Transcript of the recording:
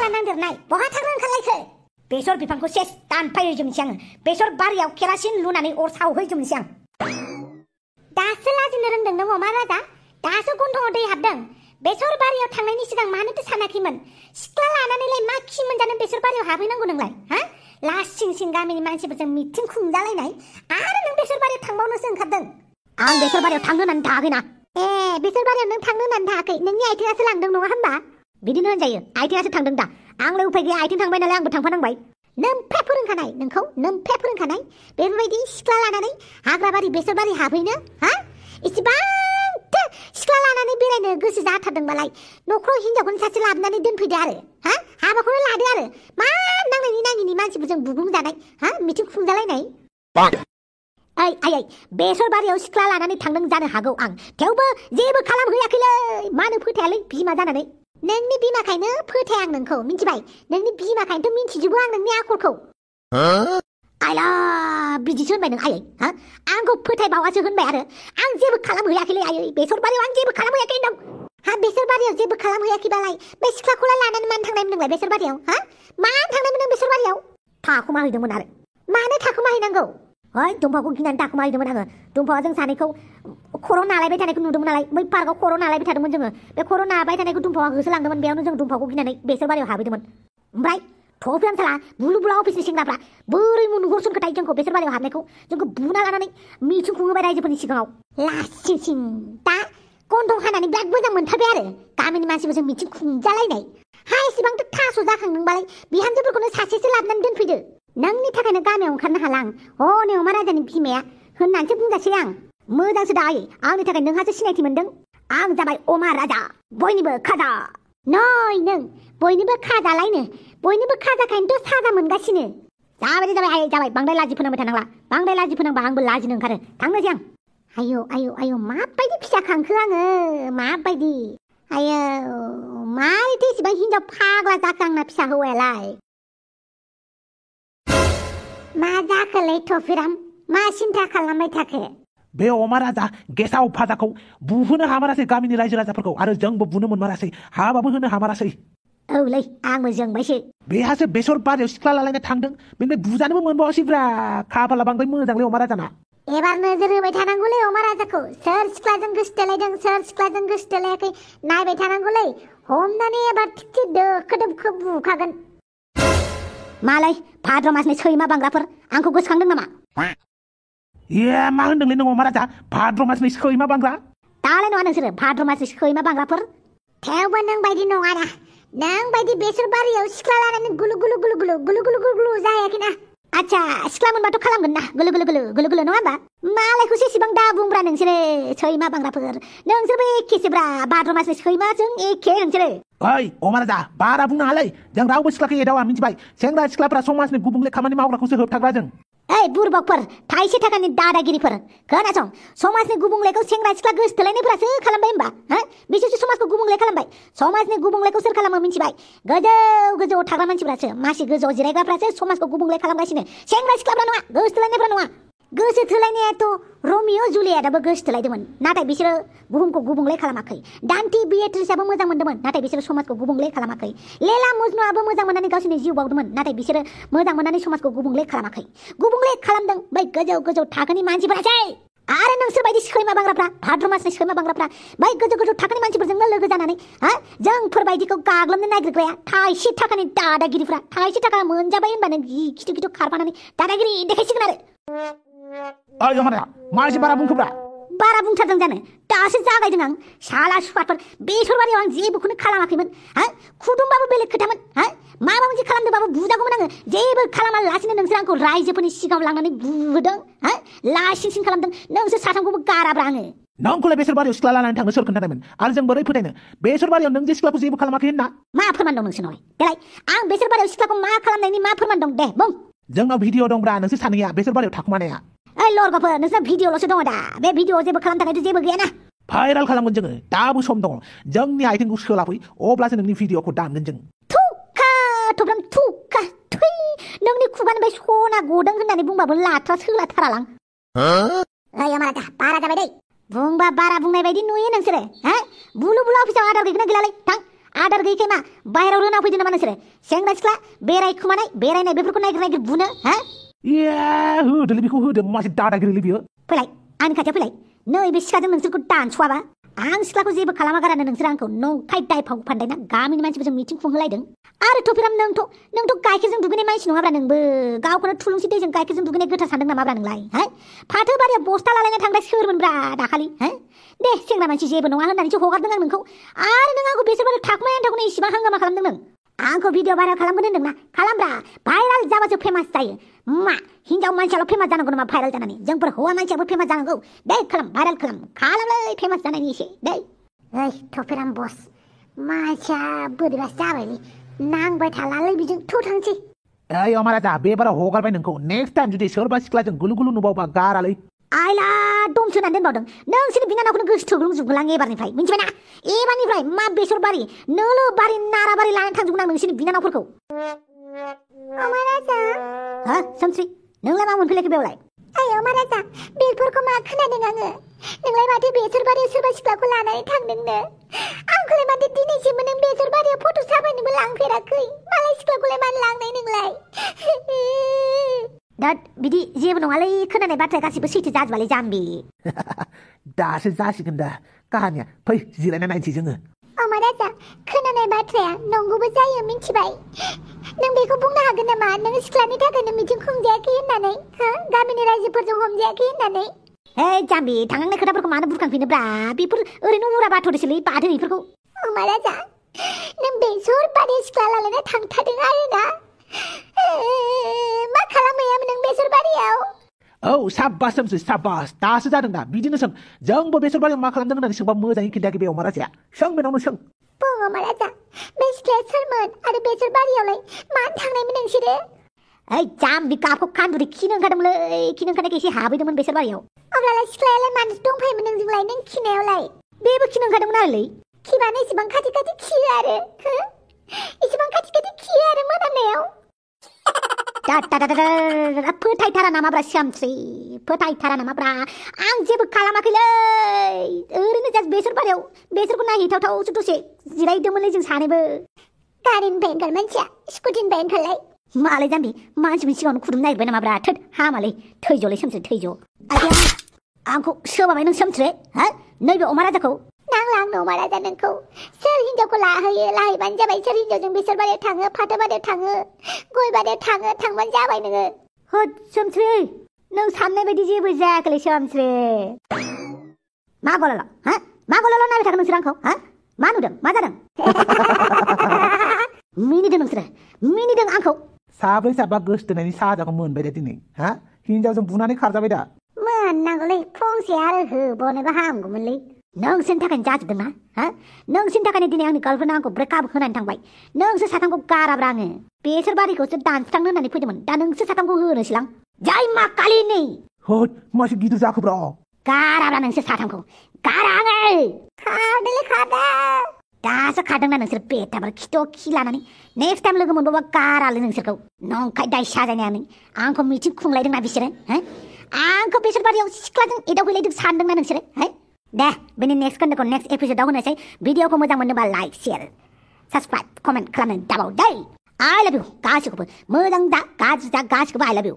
जाला नांदेरनाय बहा थांनो ओंखारलायखो बेसर बिफांखौ सेस दानफायहैजोबनोसै आङो बेसर बारियाव केरासिन लुनानै अर सावहैजोबनोसै आं दासो लाजिनो रोंदों नों अमा राजा दासो गन्थङाव दै हाबदों बेसर बारियाव थांनायनि सिगां मानोथो सानाखैमोन सिख्ला लानानैलाय मा खि मोनजानो बेसर बारियाव हाबहैनांगौ नोंलाय हा लासिं सिं गामिनि मानसिफोरजों मिटिं खुंजालायनाय आरो नों बेसर बारियाव थांबावनोसो ओंखारदों आं बेसर बारियाव थांनो होननानै थाङाखैना बेसर बारियाव नों थांनो होननानै थाङाखै नोंनि आइथिङासो लांदों नङा होनबा बिदिनो होनजायो आइथिङासो थांदों दा आंलाय उफाय गैया आइथिं थांबाय नालाय आंबो थांफानांबाय नोमफा फोरोंखानाय नोंखौ नोमफा फोरोंखानाय बेफोरबायदि सिख्ला लानानै हाग्राबारि बेसर बारि हाबहैनो हा इसेबांथो सिख्ला लानानै बेरायनो गोसो जाथारदोंबालाय न'खराव हिनजावखौनो सासे लाबोनानै दोनफैदो आरो हा हाबाखौनो लादो आरो मा नांनायनि नाङिनि मानसिफोरजों बुग्लुंजानाय हा मिथिं खुंजालायनाय आइ बेसर बारियाव सिख्ला लानानै थांदों जानो हागौ आं थेवबो जेबो खालामहैयाखैलै मानो फोथायालै बिमा जानानै नोंनि बिमाखायनो फोथाया आं नोंखौ मिथिबाय नोंनि बिमाखायनोथ' मिथिजोबो आं नोंनि आखलखौ आइला बिदिसो होनबाय नों आयै हा आंखौ फोथायबावासो होनबाय आरो आं जेबो खालामहैयाखैलै आयै बेसर बारियाव आं जेबो खालामहैयाखै होनदों हा बेसर बारियाव जेबो खालामहैयाखैबालाय बे सिख्लाखौलाय लानानै मानो थांनायमोन नोंलाय बेसर बारियाव हा मानो थांनायमोन नों बेसर बारियाव थाखुमाहैदोंमोन आरो मानो थाखुमाहैनांगौ ओइ दंफांखौ गिनानै थाखुमाहैदोंमोन आङो दंफाङा जों सानैखौ खर' नालायबाय थानायखौ नुदोंमोन नालाय बै पार्कआव खर' नालायबाय थादोंमोन जोङो बे खर' नालायबाय थानायखौ दंफाङा होसोलांदोंमोन बेयावनो जों दंफांखौ गिनानै बेसर बारियाव हाबहैदोंमोन ओमफ्राय थफियानो साला बुलु बुला अफिसनि सेंग्राफ्रा बोरै नुहरसन खोथाय जोंखौ बेसर बारियाव हाबनायखौ जोंखौ बुना लानानै मिथिं खुङोबाय रायजोफोरनि सिगाङाव लासिं सिं दा गन्थं हानानै बिराद मोजां मोनथारबाय आरो गामिनि मानसिफोरजों मिथिं खुंजालायनाय हा इसेबांथ' थास' जाखांदोंबालाय बिहामजोफोरखौनो सासेसो लाबोनानै दोनफैदो नोंनि थाखायनो गामियाव ओंखारनो हाला आं हनै अमा राजानि बिमाया होननानैसो बुंजासै आं मोजांसो दा आयै आंनि थाखाय नोंहासो सिनायथि मोनदों आं जाबाय अमा राजा बयनिबो खाजा नै नों बयनिबो खाजालायनो बयनिबो खाजाखायनोथ' साजा मोनगासिनो जाबाय आयै जाबाय बांद्राय लाजि फोनांबाय थानांला बांद्राय लाजि फोनांबा आंबो लाजिनो ओंखारो थांनोसै आं आयौ माबायदि फिसा खांखो आङो माबायदि आयौ मारैथो इसेबां हिनजाव फाग्ला जाखो आंना फिसा हौवायालाय मा जाखोलै थफिराम मा सिन्था खालामबाय थाखो बे अमा राजा गेसाव फाजाखौ बुहोनो हामारासै गामिनि रायजो राजाफोरखौ आरो जोंबो बुनो मोनमारासै हाबाबो होनो हामारासै औलै आंबो जोंबायसो बेहासो बेसर बारियाव सिख्ला लालायनो थांदों बेनिफ्राय बुजानोबो मोनबावासैब्रा खाफाला बांद्राय मोजांलै अमा राजाना एबार नोजोर होबाय थानांगौलै अमा राजाखौ सोर सिख्लाजों गोसोथोलायदों सोर सिख्लाजों गोसोथोलायाखै नायबाय थानांगौलै हमनानै एबार थिगथि दोखो दोखो बुखागोन मालाय भाद्र मासनि सैमा बांग्राफोर आंखौ गोसोखांदों नामा मा होनदोंलै नों अमा राजा भाद्र मासनि सैमा बांग्रा दालाय नङा नोंसोरो भाद्र मासनि सैमा बांग्राफोर थेवबो नों बायदि नङाना नों बायदि बेसर बारियाव सिख्ला लानानै गुलु गुलु गुलु गुलु गुलु गुलु गुलु गुलु जायाखैना आच्छा सिख्ला मोनबाथ' खालामगोन ना गुलु गुलु गुलु गुलु गुलु नङा होमबा मालायखौसो इसेबां दा बुंब्रा नोंसोरो सैमा बांग्राफोर नोंसोरबो एखेसोब्रा भाद्र मासनि सैमाजों एखे नोंसोरो ओइ अमा राजा बारा बुंनो हालै जों रावबो सिख्लाखौ एदावा मिथिबाय सेंग्रा सिख्लाफ्रा समाजनि गुबुंले खामानि मावग्राखौसो होबथाग्रा जों ओइ बुरबकफोर थाइसे थाखानि दादागिरिफोर खोनासं समाजनि गुबुंलेखौ सेंग्रा सिख्ला गोसोथोलायनायफोरासो खालामबाय होमबा हा बिसोरसो समाजखौ गुबुंले खालामबाय समाजनि गुबुंलेखौ सोर खालामो मिथिबाय गोजौआव थाग्रा मानसिफ्रासो मासि गोजौआव जिरायग्राफ्रासो समाजखौ गुबुंले खालामगासिनो सेंग्रा सिख्लाफ्रा नङा गोसोथोलायनायफ्रा नङा गोसो थोलायनायाथ' रमिअ जुलियाटआबो गोसो थोलायदोंमोन नाथाय बिसोरो बुहुमखौ गुबुंले खालामाखै दान्ति बिएट्रिसआबो मोजां मोनदोंमोन नाथाय बिसोरो समाजखौ गुबुंले खालामाखै लेला मजनुआबो मोजां मोननानै गावसोरनि जिउ बावदोंमोन नाथाय बिसोरो मोजां मोननानै समाजखौ गुबुंले खालामाखै गुबुंले खालामदों बै गोजौ थाखोनि मानसिफोरासै आरो नोंसोर बायदि सैमा बांग्राफ्रा भाद्र मासनि सैमा बांग्राफ्रा बै गोजौ थाखोनि मानसिफोरजोंनो लोगो जानानै हा जोंफोरबायदिखौ गाग्लोबनो नागिरग्राया थाइसे थाखानि दादागिरिफ्रा थाइसे थाखा मोनजाबाय होनबानो खिथु खारफानानै दादागिरि देखायसिगोन आरो ओइ अमा राजा मा एसे बारा बुंखोब्रा बारा बुंथारदों जानो दासो जागायदों आं साला सुवारफोर बेसर बारियाव आं जेबोखौनो खालामाखैमोन हा खुदुंबाबो बेलेग खोथामोन हा माबा मोनसे खालामदोंबाबो बुजागौमोन आङो जेबो खालामालासिनो नोंसोर आंखौ रायजोफोरनि सिगाङाव लांनानै बुदों हा लासिं खालामदों नोंसोर साथामखौबो गाराब्रा आङो नोंखौलाय बेसर बारियाव सिख्ला लानानै थांनो सोर खोन्थादोंमोन आरो जों बोरै फोथायनो बेसर बारियाव नों जे सिख्लाखौ जेबो खालामाखै होनना मा फोरमान दं नोंसोरनावलाय देलाय आं बेसर बारियाव सिख्लाखौ मा खालामनायनि मा फोरमान दं दे बुं जोंनाव भिडिअ दंब्रा नोंसोर सानैया बेसर बारियाव थाखुमानाया ओइ लरगफोर नोंसोर भिडिअल'सो दङ दा बे भिडिअ जेबो खालामनो थाखायथ' जेबो गैयाना भाइराल खालामगोन जोङो दाबो सम दङ जोंनि आइटेंखौ सोलाफै अब्लासो नोंनि भिडिअखौ दामगोन जों थुब्राम थुखा थुइ नोंनि खुगानिफ्राय सना गदों होननानै बुंबाबो लाथ्रा सोलाथारालां ओइ अमा राजा बारा जाबाय दै बुंबा बारा बुंनाय बायदि नुयो नोंसोरो हा बुलु बुला अफिसाव आदार गैगोना गैलालै थां आदार गैयैखाय मा बाहेरायाव रोना फैदों नामा नोंसोरो सेंग्रा सिख्ला बेरायखुमानाय बेरायनाय बेफोरखौ नागिर बुनो हा इया होदोलै बेखौ होदों मासे दादागिरिलै बियो फैलाय आंनि खाथियाव फैलाय नैबे सिख्लाजों नोंसोरखौ दानस'वाबा आं सिख्लाखौ जेबो खालामागारानो नोंसोर आंखौ नंखाय दायफाव फान्दायना गामिनि मानसिफोरजों मिटिं खुंहोलायदों आरो थफिराम नोंथ' गाइखेरजों दुगैनाय मानसि नङाब्रा नोंबो गावखौनो थुलुंसि दैजों गाइखेरजों दुगैनाय गोथार सानदों नामाब्रा नोंलाय हा फाथो बारियाव बस्ता लालायना थांग्रा सोरमोनब्रा दाखालि हा दे सेंग्रा मानसि जेबो नङा होननानैसो हगारदों आं नोंखौ आरो नों आंखौ बेसोर बारियाव थाखुमानानै थांखौनो इसिबां हांगामा खालामदों नों आंखौ भिडिअ भाइराल खालामगोन होनदोंना खालामब्रा भाइराल जाबासो फेमास जायो मा हिन्जाव मानसियाल' फेमास जानांगौ नामा भाइराल जानानै जोंफोर हौवा मानसियाबो फेमास जानांगौ दे खालाम भाइराल खालामलै फेमास जानायनि एसे दे ओइ थफिराम बस मानसिया बोरैबासो जाबायलै नांबाय थालालै बेजों थ' थांसै ओइ अमाराजा बेबाराव हगारबाय नोंखौ नेक्स्ट टाइम जुदि सोरबा सिख्लाजों गुलु गुलु नुबावबा गारालै आइला दमसोनानै दोनबावदों नोंसोरनि बिनानावखौनो गोसो थोग्लुंजोबगोन एबारनिफ्राय मिन्थिबायना एबारनिफ्राय मा बेसर बारि नोलो बारि नारा बारि लानानै थांजोबगोन आं नोंसोरनि बिनानावफोरखौ अमाराजा हा सोमस्रि नोंलाय मा मोनफैलायखो बेवलाय ओइ अमाराजा बेफोरखौ मा खोनादों आङो नोंलाय माथो बेसर बारियाव सोरबा सिख्लाखौ लानानै थांदोंनो आंखौलाय माथो दिनैसिमबो नों बेसर बारियाव फट' साफायनोबो लांफेराखै मालाय सिख्लाखौलाय मानो लांनाय नोंलाय दाद बिदि जेबो नङालै खोनानाय बाथ्राया गासिबो सैथो जाजोबालै जाम्बि दासो जासिगोन दा काहानिया फै जिरायना नायनोसै जोङो अमाराजा खोनानाय बाथ्राया नंगौबो जायो मिन्थिबाय नों बेखौ बुंनो हागोन नामा नों सिख्लानि थाखायनो मिटिं खुंजायाखै होननानै हो गामिनि रायजोफोरजों हमजायाखै होननानै हे जाम्बि थांनाय खोथाफोरखौ मानो बुरखांफिनोब्रा बेफोर ओरैनो उरा बाथ'दोसोलै बादो बेफोरखौ अमाराजा नों बेसर बारि सिख्ला लालायना थांथारदों आरोना मा खालामहैयामोन नों बेसर बारियाव औ साब्बास सोमसै साब्बास दासो जादों दा बिदिनो सों जोंबो बेसर बारियाव मा खालामदों होननानै सोंबा मोजाङै खिन्थायाखै बे अमाराजाया सों बेनावनो सों बुं अमाराजा बे सिख्लाया सोरमोन आरो बेसर बारियावलाय मानो थांनायमोन नोंसोरो ओइ जाम्बि गाबखौ खान्दुरि खिनो ओंखारदोंमोनलै खिनो ओंखारनायखाय एसे हाबैदोंमोन बेसर बारियाव अब्लालाय सिख्लायालाय मानो दंफायोमोन नोंजोंलाय नों खिनायावलाय बेबो खिनो ओंखारदोंमोन आरोलै खिबानो एसेबां खाथि खाथि खियो आरो एसेबां खाथि खाथि खियो आरो मोनामनायाव फोथायथारा नामाब्रा सामस्रि फोथायथारा नामाब्रा आं जेबो खालामाखैलै ओरैनो जास्ट बेसर बारियाव बेसरखौ नायहैथावथावसो दसे जिरायदोंमोनलै जों सानैबो गारिनिफ्राय ओंखार मानसिया स्कुटिनिफ्राय ओंखारलाय मालाय जाम्बि मानसिफोरनि सिगाङावनो खुदुम नागिरबाय नामाब्रा थोद हामालै थैज'लै सोमस्रि थैज' आंखौ सोबाबाय नों सोमस्रि हा नैबे अमाराजाखौ नांला आंनो अमाराजा नोंखौ सोर हिन्जावखौ लाहैयो लाहैबानो जाबाय सोर हिन्जावजों बेसर बारियाव थाङो फाथो बारियाव थाङो गय बारियाव थाङो थांबानो जाबाय नोङो होद सोमस्रि नों साननाय बायदि जेबो जायाखैलै सोमस्रि मा गलल' हा मा गलल' नायबाय थागोन नोंसोर आंखौ हा मा नुदों मा जादों मिनिदों नोंसोरो मिनिदों आंखौ साब्रै साबा गोसथोनायनि साजाखौ मोनबाय दा दिनै हा हिन्जावजों बुनानै खारजाबाय दा मोननांगौलै फंसे आरो होबावनोबो हामगौमोनलै नोंसोरनि थाखायनो जाजोबदों ना हा नोंसोरनि थाखायनो दिनै आंनि गार्लफ्रेन्डआ आंखौ ब्रेकआप होनानै थांबाय नोंसोर साथामखौ गाराब्रा आङो बेसर बारिखौसो दानस्रांनो होननानै फैदोंमोन दा नोंसोर साथामखौ होनोसैलां जय मा कालिनि होद मासे गिदिर जाखोब्रा गाराब्रा नोंसोर साथामखौ गारा आङो खारदोंलै खारदों दासो खारदोंना नोंसोर बेटाफोर खिथ' खि लानानै नेक्स्ट टाइम लोगो मोनबावबा गारालै नोंसोरखौ नंखाय दाय साजायनानै आंखौ मिथिं खुंलायदोंना बिसोरो आंखौ बेसर बारियाव सिख्लाजों एदावहैलायदों सानदोंना नोंसोरो दे बेनि नेक्स्ट खोन्दोखौ नेक्स्ट एपिसोडाव होनोसै भिडिअखौ मोजां मोनोबा लाइक शेयार साबस्क्राइब कमेन्ट खालामनानै दाबाव दै आइ लाभ इउ गासिखौबो मोजां जा गाज्रि जा गासिखौबो आइ लाभ इउ